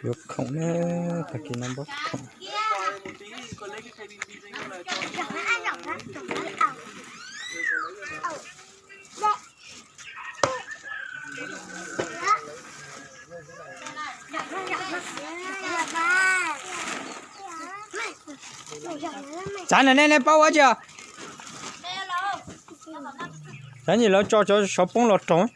Yuav khoom na, tag kis no npaj khoom. Txav na, nej, nej paub ua tsi? Txav nyim lawv tso cov xov poob los raug.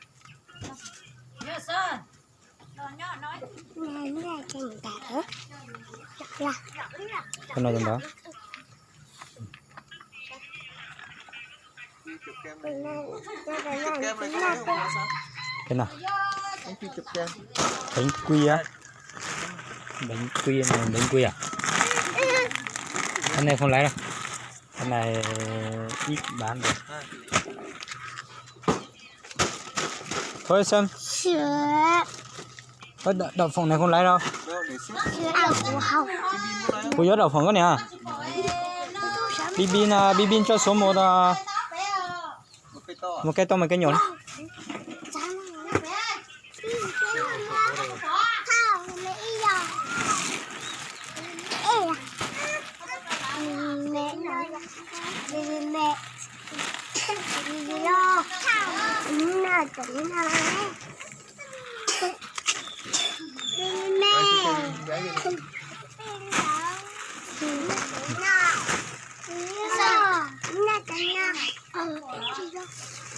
Cái nào? Bánh quy á. Bánh quy này, bánh quy à? Cái này không lấy đâu. Cái này ít bán được. Thôi xem. Ơ, đậu, đậu phộng này không lấy đâu. Ui, có đậu phộng có nè. Bi Bin, à, Bi Bin cho số một, à, một cái to, một cái nhỏ.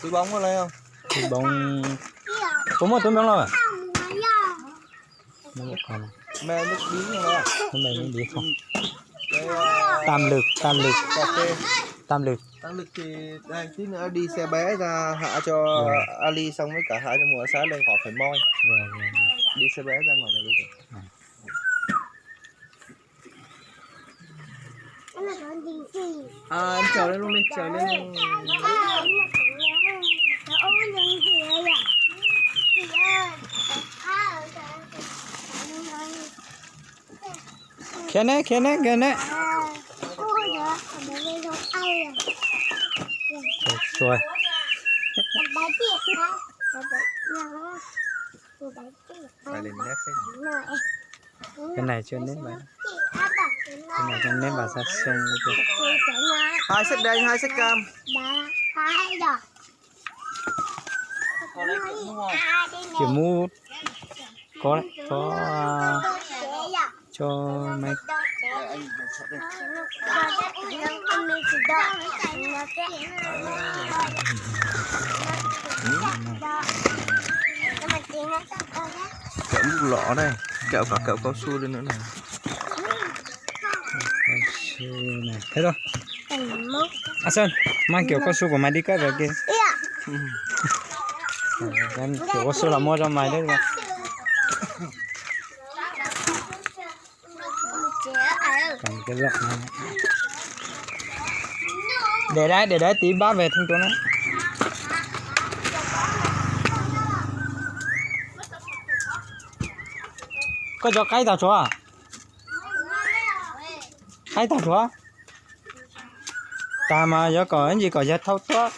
Túi bóng có lấy không? Túi bóng. Có mua túi bóng không ạ? Mấy cái con này. Mấy cái đi không ạ? Cái này đi không? Cái, ờ, Tam lực, tam lực. Cà phê. Tam lực. Tăng lực thì đây, tí nữa đi xe bé ra hạ cho, vâng, Ali xong với cả hạ cho mùa xã lên khỏi phải moi. Vâng, vâng, vâng. Đi xe bé ra ngoài là được rồi. À. À, em trèo lên luôn đi, trèo lên. Khiav ne, khiav ne, khiav ne. Sui. Cái này cho nếp vào. Cái này cho nếp vào da xương. Hai set đen, hai set cam. Kiểu mũ có, có, à, cho mấy. Kẹo mút lọ đây, kẹo, có kẹo cao su đây nữa này. Cao su này, thấy không? À Sơn, mang kiểu cao su của mày đi cất vào kia. Ờ, kiểu cao su là mua cho mày đấy. Cầm cái lọ này. Để đấy, để đấy, tí bác về thanh toán đấy. Koj cov qaib tag tsuav? Qaib tag tsuav? Tag mas yuav kom ib ntsis kom yog thauj tuab.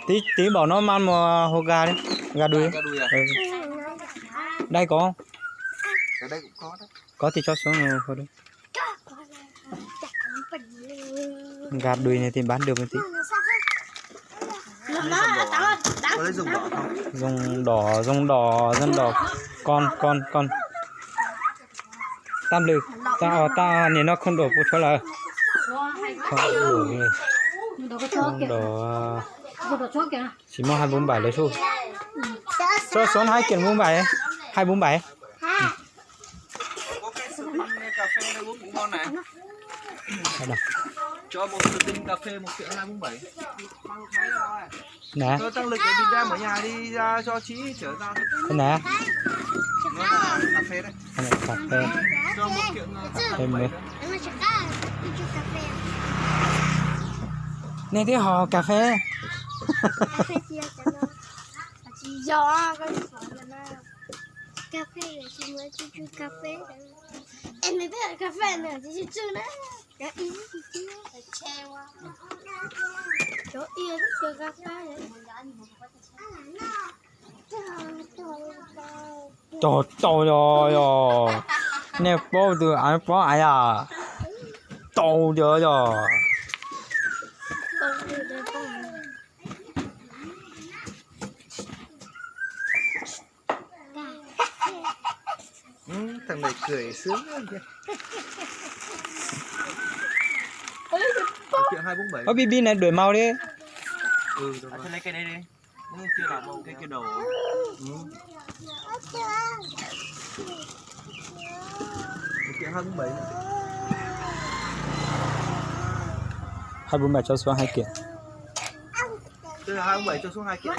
Tib, tib npaum no mas mus hau ga li, ga dui. Ga dui à? Ừ. Đây có. Ở đây cũng có đấy. Có thì cho xuống hau đi. Gà đùi này thì bán được một tí. Có lấy giường đỏ không? Giường đỏ, giường đỏ, giường đỏ. Con, con, con. Tam lư. Tao, tao này nó không đổ của số lờ. Không đổ. Không đổ. Chỉ mua hai bốn bảy đấy thôi. Cho số hai kiện bốn bảy. Hai bốn bảy. Có cái sầu riêng cà phê đây uống cũng ngon này. Cho một sầu riêng cà phê một triệu hai bốn bảy. Nè. Tôi tăng lực để đi ra mở nhà đi ra cho chị chở ra. Thế nè. Nó là cà phê đấy. Cái này cà phê. Cho một triệu, ờ, hai bốn bảy đấy. Này tiếp họ cà phê. Cà phê. Em mày biết là cà phê này chứ chứ nữa. Cái ý gì chứ? Cái xe qua. Chỗ yêu nó chưa cà phê. Tau tau yog yog. Nej paub tus av paub av yom? Tau yog yog. Thằng này cười sướng lắm kìa. Ơ Bi Bi này đuổi màu đi. Ừ, rồi. Thôi lấy cây đấy đi. Cái kia là màu, cái kia đầu. Ừ. Cái kia hai bốn bảy. Hai bốn bảy cho xuống hai kiện. Đây là hai bốn bảy cho xuống hai kiện.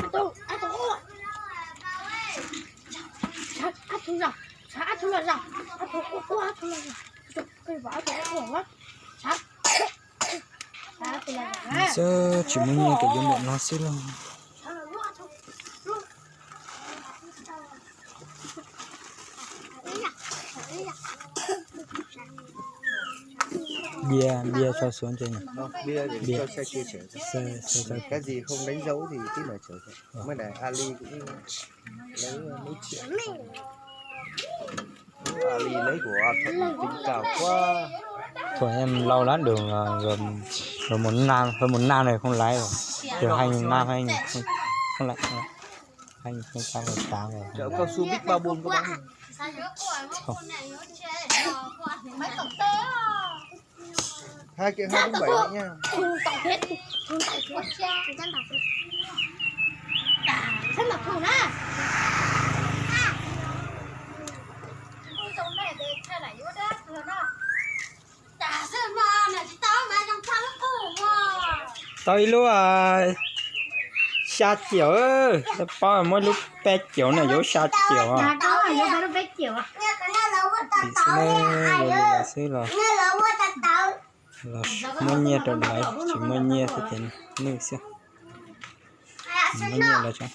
Xwb tsis muaj nyiaj ces yuav npaum no xwb lauj. Bia, bia tso xuống trên này. Bia để cho xe kia chở. Xe, xe cho. Cái gì không đánh dấu thì tí nữa chở. Mới này Ali cũng lấy mấy triệu. Ali lấy của Thuận tính cao quá. Thuận em lâu lắm, đường rồi, rồi một năm, hơn một năm rồi không lái rồi. Từ hai nghìn năm, hai nghìn không, không lái. Hai nghìn không trăm mười tám rồi. Chở cao su Big Ba Bôn có bán không? Không. Hai kiện hai bốn bảy nha. Tau ib lub xya triệu, tau paub muaj ib lub peb triệu no yuav xya triệu. Xwb los muab nyiaj rau lawv, tsis muaj nyiaj xwb ces nws xwb. Muab nyiaj lawv tso.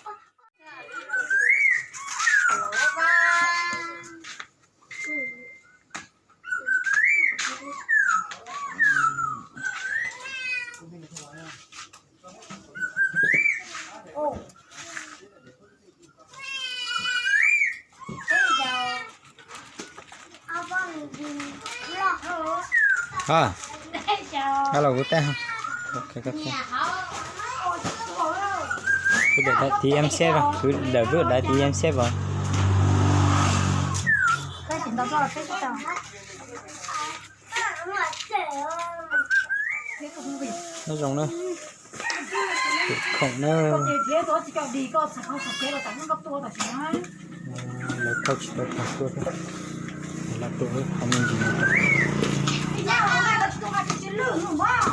Alo, kuv teb. Kuv đợi tí em sếp vào, kuv đợi Phước đợi tí em sếp vào. Nó rồng nữa. Khủng nữa. Lawv thauj tsis tau tag tuaj thiab. Lawv tuaj wb qhov me ntsis no rau.